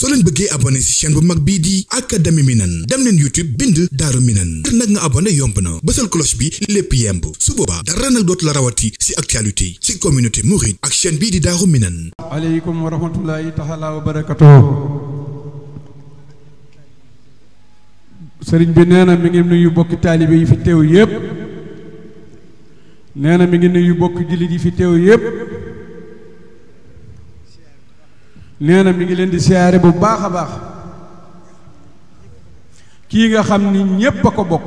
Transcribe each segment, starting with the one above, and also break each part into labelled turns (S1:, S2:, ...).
S1: soo leen bëggee abonné ci chaîne bu mag bii di Académie Minane dem leen YouTube bind Daaru Minane ngir nag nga abonné yomb na bësal cloche bi lépp yemb su boobaa dara nag dootu la rawati ci actualité ci communauté mouride ak chaîne bii di Daaru Minane.
S2: aleykum wa rahmatullahi taala wa barakatuh. sëriñ bi nee na mi ngi nuyu bokki taalibe yi fi teew yépp nee na mi ngi nuyu bokki jullit yi fi teew yépp nee na mi ngi leen di siyaare bu baax a baax kii nga xam ni ñépp a ko bokk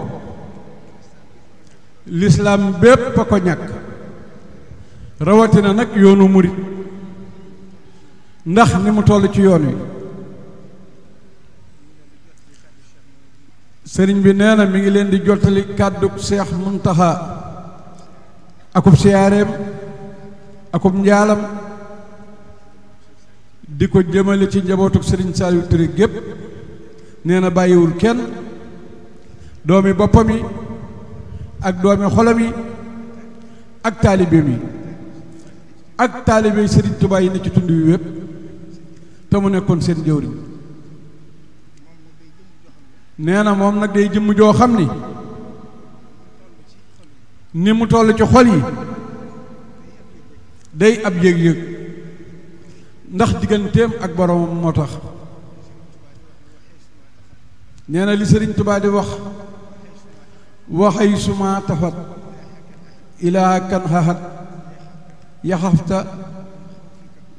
S2: lislaam bépp a ko ñàkk rawatina nag yoonu murit ndax ni mu toll ci yoon wi sëriñ bi nee na mi ngi leen di jottali kàddug Seex Muntaxa akub siyaareem akub njaalam di ko jëmale ci njabootug sëriñ Saliou Touré gépp nee na bàyyiwul kenn doomi boppam yi ak doomi xolam yi ak taalibeem yi ak taalibe sëriñ Tuubaa yi ne ci tund wi wépp te mu nekkoon seen jëwriñ nee na moom nag day jëmm joo xam ni mu toll ci xol yi day ab yëg-yëg ndax digganteem ak boroomam moo tax nee na li sëriñ Tuubaa di wax waxay suma tafat ilaa kan xaxat yaxafta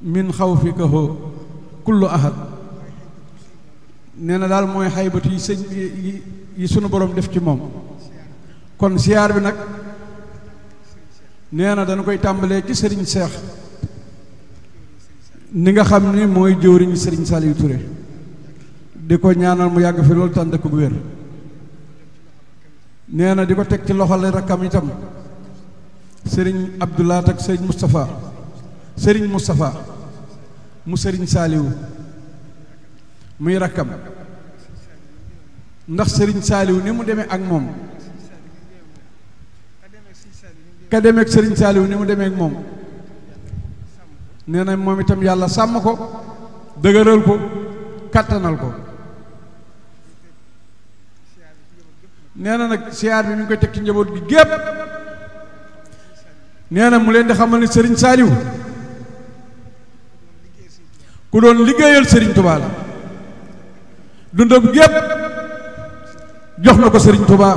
S2: min xawfika hoo kullu ahad nee na daal mooy xaybatu yi sëñ yi sunu borom def ci moom kon siyaar bi nag nee na dana koy tàmbalee ci sëriñ Seex ni nga xam ni mooy jëwriñu sëriñ Saliou Touré di ko ñaanal mu yàgg fi loolu tànd ak bu wér nee na di ko teg ci loxol rakkam itam sëriñ Abdoulaat ak sëriñ Moustapha mu sëriñ Saliou muy rakkam ndax sëriñ Saliou ni mu demee ak moom ka demee ak sëriñ Saliou ni mu demee ak moom nee na moom itam yàlla sàmm ko dëgëral ko kàttanal ko nee na nag siyaar bi mi ngi koy teg ci njaboot gi gépp nee na mu leen di xamal ne sëriñ Saliou ku doon liggéeyal sëriñ Touba la dundam gépp jox na ko sëriñ Touba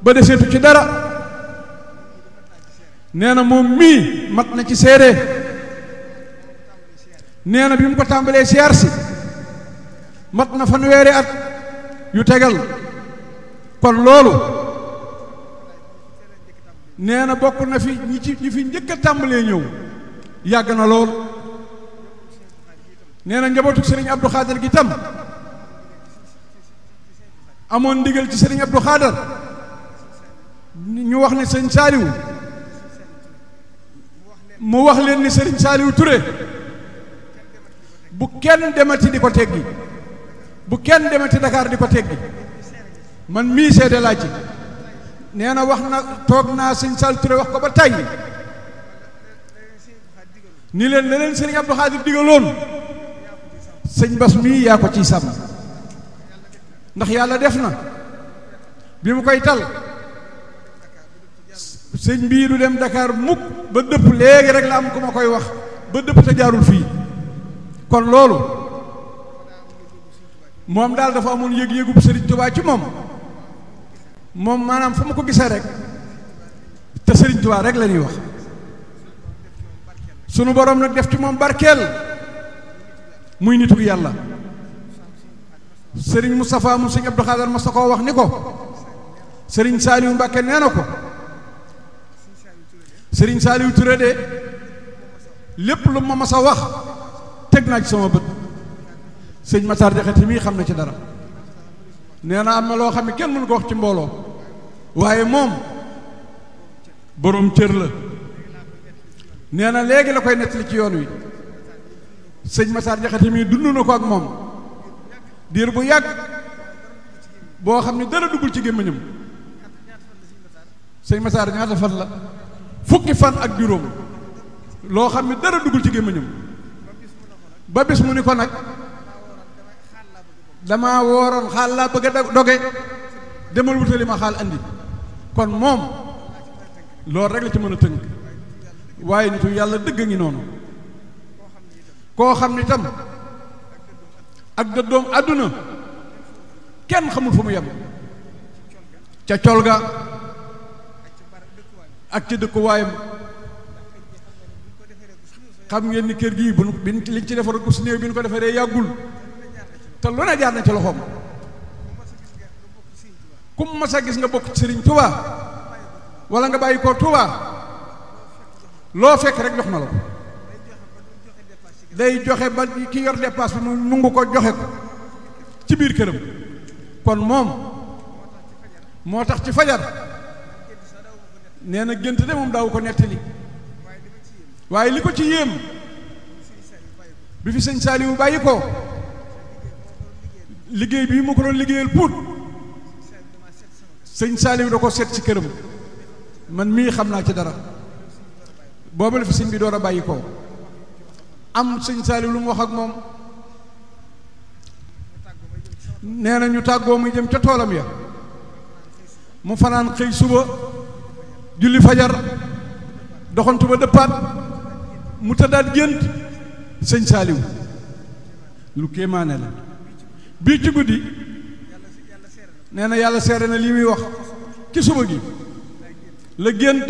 S2: ba deseetu ci dara nee na moom mii mat na ci seede nee na bi mu ko tàmbalee siyaar si mat na fanweeri at yu tegal kon loolu nee na bokk na fi ñi fi njëkk a tàmbalee ñëw yàgg na lool nee na njabootu sëriñ Abdou Khader gi tam amoon ndigal ci sëriñ Abdou Khader ñu wax ne sëriñ Saliou mu wax leen ni sëriñ Saliou Touré bu kenn demati di ko teggi bu kenn demati Dakar di ko teggi man mii seede laa ci nee na wax na toog naa sëriñ Saliou Touré wax ko ba tàyyi ni leen la leen sëriñ Abdou Khadir digaloon sëñ Bas mii yaa ko ciy sàmm ndax yàlla def na bi mu koy tal sëñ bii du dem Dakar mukk ba dëpp léegi rek la am ku ma koy wax ba dëpp te jaarul fii kon loolu moom daal dafa amoon yëg-yëgub sëriñ Touba ci moom maanaam fu ma ko gisee rek te sëriñ Touba rek la ñuy wax sunu borom nag def ci moom barkeel muy nitu yàlla sëriñ Moustapha mu sëriñ Abdou Khader mas na koo wax ni ko sëriñ Saliou Mbacke nee na ko sëriñ Saliou Touré de lépp lu ma mas a wax teg naa ci sama bët sëñ Matar Jaxate mii xam na ci dara nee na am na loo xam ne kenn mënu ko wax ci mbooloo waaye moom boroom cër la nee na léegi la koy nettali ci yoon wi sëñ Matar Jaxate mii dund na ko ak moom diir bu yàgg boo xam ne dara duggul ci gémmiñam sëñ Matar ñaata fan la fukki fan ak juróom loo xam ne dara duggul ci gémmiñam ba bis mu ni ko nag damaa wooroon xaal laa bëgg a doge demal wutali ma xaal andi kon moom loolu rek la ci mën a tënk waaye nitu yàlla dëgg ngi noonu koo xam ni tam ak dëddoom àdduna kenn xamul fu mu yem ca col ga ak ca dëkkuwaayam xam ngeen ni kër gii bu liñ ci defaroon ko su néew bi ñu ko defaree yàggul te lu ne jaar na ci loxoom ku mu mas a gis nga bokk ci Sëriñ Tuubaa wala nga bàyyi ko Tuubaa loo fekk rek jox na la ko day joxe ba ki yor dépasse bi mu nungu ko joxe ko ci biir këram kon moom moo tax ci fajar nee na gént de moom daawu ko nettali waaye li ko ci yéem bi fi sëñ Saaliwu bàyyi ko liggéey bii mu ko doon liggéeyal puut sëñ Saaliwu da ko seet ci këram man mii xam naa ci dara booba la fi sëñ bi door a bàyyi ko am sëñ Saaliwu lu mu wax ak moom nee na ñu tàggoo muy jëm ca toolam ya mu fanaan xëy suba julli fajar doxantu ba dëppaat mu tëddaat gént sëñ Saaliwu lu kéemaane la bii ci guddi nee na yàlla seere na lii muy wax ci suba gi la gént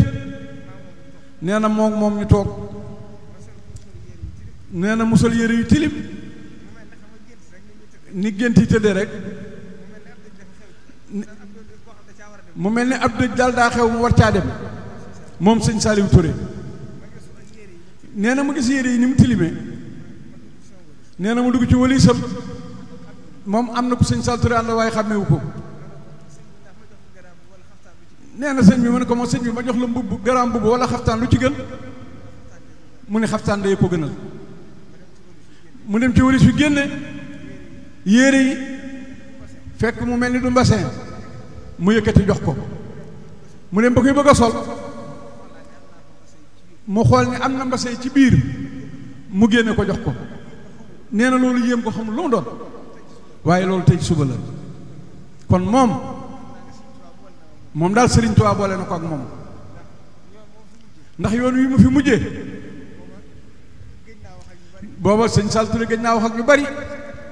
S2: nee na moom ñu toog nee na musal yére yu tilim ni gént yi tëdde rek mu mel ni ab dëj daal daa xew mu war caa dem moom sëñ Saaliwu Touré nee na mu gis yére yi ni mu tilimee nee na mu dugg ci walisam moom am na ku sëñ Saaliwu Touré ànd waaye xàmmewu ko nee na sëñ bi mu ne ko moom sëñ bi ma jox la mbubb garaam mbubb wala xaftaan lu ci gën mu ne xaftaan day ko gënal mu dem ci walis fi génne yére yi fekk mu mel ni du mbasin mu yëkkati jox ko mu dem ba koy bëgg a sol mu xool ni am na mbasin ci biir mu génne ko jox ko nee na loolu yéem ko xamul lu mu doon waaye loolu tey suba la kon moom daal Sëriñ Tuubaa boole na ko ak moom ndax yoon wi mu fi mujjee booba sëñ Saaliwu Touré gëj naa wax ak ñu bari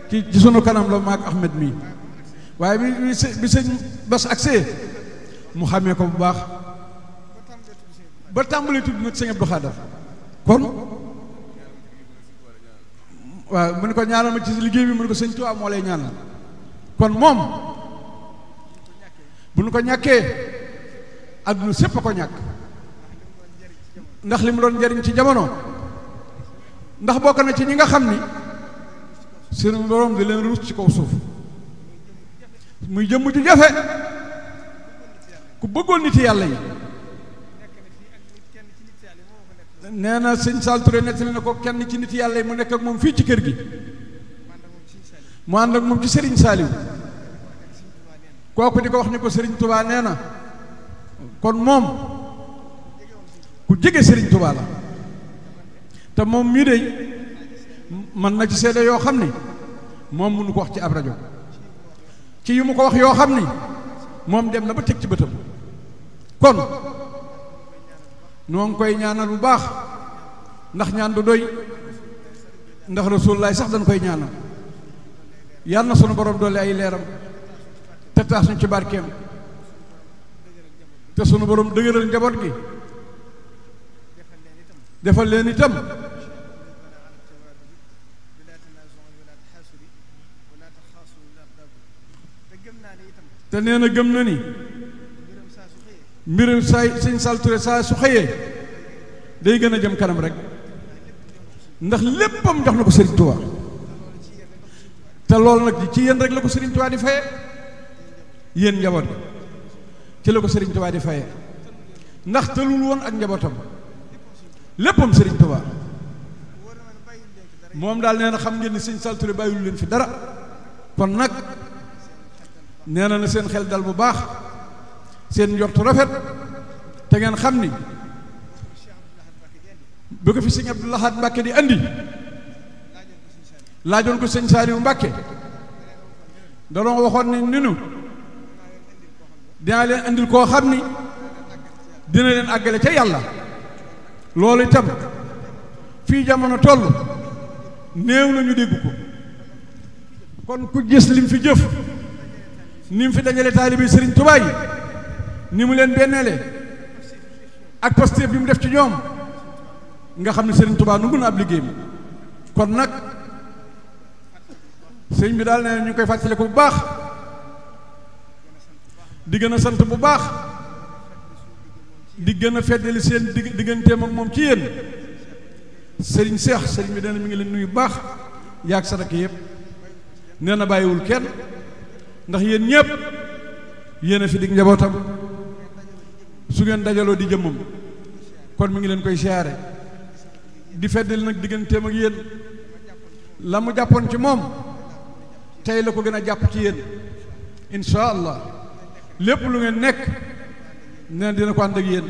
S2: ci sunu kanam la maak Ahmed mii waaye bi sëñ Bass agsee mu xàmmee ko bu baax ba tàmbalee tudd nag sëñ Abdou Khadar kon waaw mu ne ko ñaanal ma ci liggéey bi mu ne ko sëñ Tuubaa moo lay ñaanal kon moom bu nu ko ñàkkee adduna sépp a ko ñàkk ndax li mu doon njariñ ci jamono ndax bokk na ci ñi nga xam ni seen borom di leen ruus ci kaw suuf muy jëmm ju jafe ku bëggoon nit yàlla yi nee na sëñ Saaliwu Touré nettali na ko kenn ci nit yàlla yi mu nekk ak moom fii ci kër gi mu ànd ak moom ci Sëriñ Saaliwu kooku di ko wax ni ko Sëriñ Tuubaa nee na kon moom ku jege Sëriñ Tuubaa la te moom mii de mën na ci seede yoo xam ni moom mënu ko wax ci ab rajo ci yu mu ko wax yoo xam ni moom dem na ba teg ci bëtam kon noo ngi koy ñaanal bu baax ndax ñaan du doy ndax Rasulullaay sax dañ koy ñaanal yàlla na sunu borom doole ay leeram te taas ñu ci barkeem te sunu borom dëgëral njaboot gi defal leen itam te nee na gëm na ni mbirum saay sëñ Saaliwu Touré saa su xëyee day gën a jëm kanam rek ndax léppam jox na ko Sëriñ Tuubaa te loolu nag ci yéen rek la ko Sëriñ Tuubaa di faye yéen njaboot gi ci la ko Sëriñ Tuubaa di faye ndax tëlul woon ak njabootam léppam Sëriñ Tuubaa moom daal nee na xam ngeen ni sëñ Saaliwu Touré bàyyilu leen fi dara kon nag nee na seen xel dal bu baax seen njortu rafet te ngeen xam ni bu ko fi sëñ Abdou Lahad Mbàkke di andi laajoon ko sëñ Saaliwu Mbàkke danoo waxoon ne ninu dinaa leen andil koo xam ni dina leen àggale ca yàlla. loolu itam fii jamono toll néew na ñu dégg ko. kon ku gis lim fi jëf ni mu fi dajale taalibe Sëriñ Tuubaa yi ni mu leen benneele ak Pastef bi mu def ci ñoom nga xam ne Sëriñ Tuubaa nu mun ab liggéeyam. kon nag sëñ bi daal ne ñu koy fàttaliku bu baax di gën a sant bu baax di gën a feddali seen digganteem ak moom ci yéen. sëriñ Seex sëriñ bi dana mi ngi leen nuyu bu baax yaag sa rakk yëpp nee na bàyyiwul kenn ndax yéen ñëpp yéen a fi dig njabootam su ngeen dajaloo di jëmmam. kon mi ngi leen koy siyaare di feddali nag digganteem ak yéen la mu jàppoon ci moom tey la ko gën a jàpp ci yéen insha allah. lépp lu ngeen nekk nee na dina ko ànd ak yéen.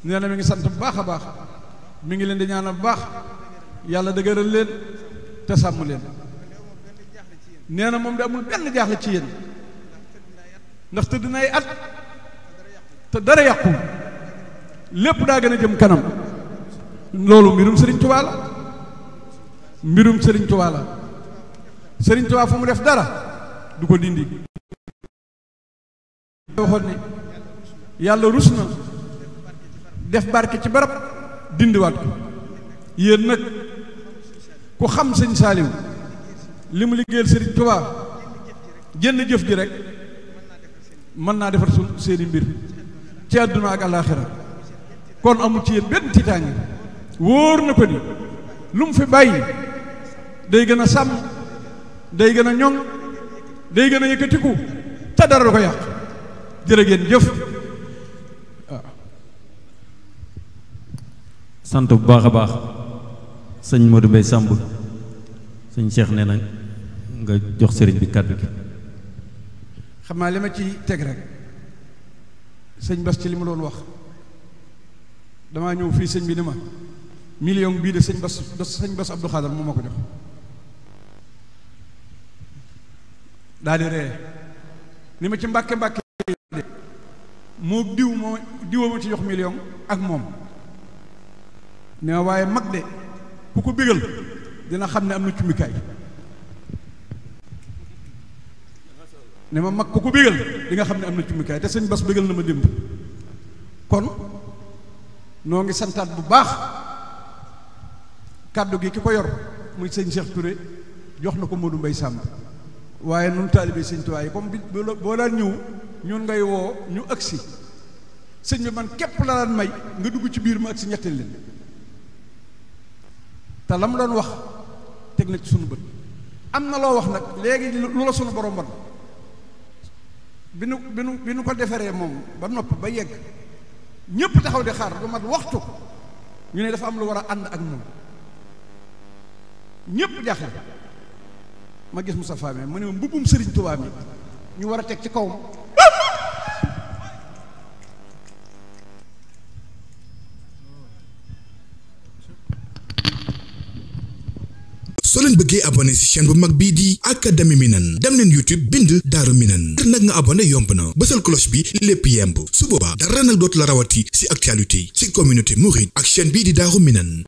S2: nee na mi ngi sant bu baax a baax mi ngi leen di ñaanal bu baax yàlla dëgëral leen te sàmm leen. nee na moom de amul benn jaaxle ci yéen ndax tëdd na ay at te dara yàqu lépp daa gën a jëm kanam. loolu mbirum Sëriñ Tuubaa la mbirum Sëriñ Tuubaa la. Sëriñ Tuubaa fu mu def dara du ko dindi. waxoon ni yàlla rus na def barke ci barab dindiwaat ko. yéen nag ku xam sëñ Saaliw li mu liggéeyal Sëriñ Tuubaa jënd jëf ji rek mën naa defar seeni mbir ci àdduna ak alaaxira. kon amul ci yéen benn tiitaange. wóor na ko ni lu mu fi bàyyi day gën a sàmm day gën a ñoŋ day gën a yëkkatiku te dara du ko yàq. jërë ngeen jëf. waaw.
S3: sant bu baax a baax sëñ Modou Mbaye Samb sëñ Cheikh nee na nga jox sëriñ bi kàddu gi.
S2: xam naa li ma ci teg rek sëñ Bas ci li mu doon wax damaa ñëw fii sëñ bi ni ma million bii de sëñ Bas Abdou Khadar moo ma ko jox. daal di ree ni ma ci mbàkke moo diwa ma ci jox million ak moom. ne ma waaye mag de ku ko bégal dina xam ne am na cummikaay. ne ma mag ku ko bégal di nga xam ne am na cummikaay te sëñ Bas bégal na ma démb. kon noo ngi santaat bu baax kàddu gi ki ko yor muy sëñ Cheikh Touré jox na ko Modou Mbaye Samb. waaye nun taalibe sëñ Tuubaa yi comme bi boo daan ñëw ñun ngay woo ñu agsi sëñ bi man képp la daan may nga dugg ci biir ma agsi ñetteel leen. te la mu doon wax teg na ci sunu bët. am na loo wax nag léegi lu la sunu borom ban bi nu ko defaree moom ba nopp ba yegg ñépp taxaw di xaar lu mat waxtu ñu ne dafa am lu war a ànd ak moom ñépp jaaxle. ma gis Moustapha mi mu ne ma mbubbum Sëriñ Tuubaa mi ñu war a teg ci kawam.
S1: soo leen bëggee abonné ci chaîne bu mag bii di Académie Minane dem leen YouTube bind Daaru Minane ngir nag nga abonné yomb na bësal cloche bi lépp yemb su boobaa dara nag dootu la rawati ci actualité ci communauté mouride ak chaîne bii di Daaru Minane.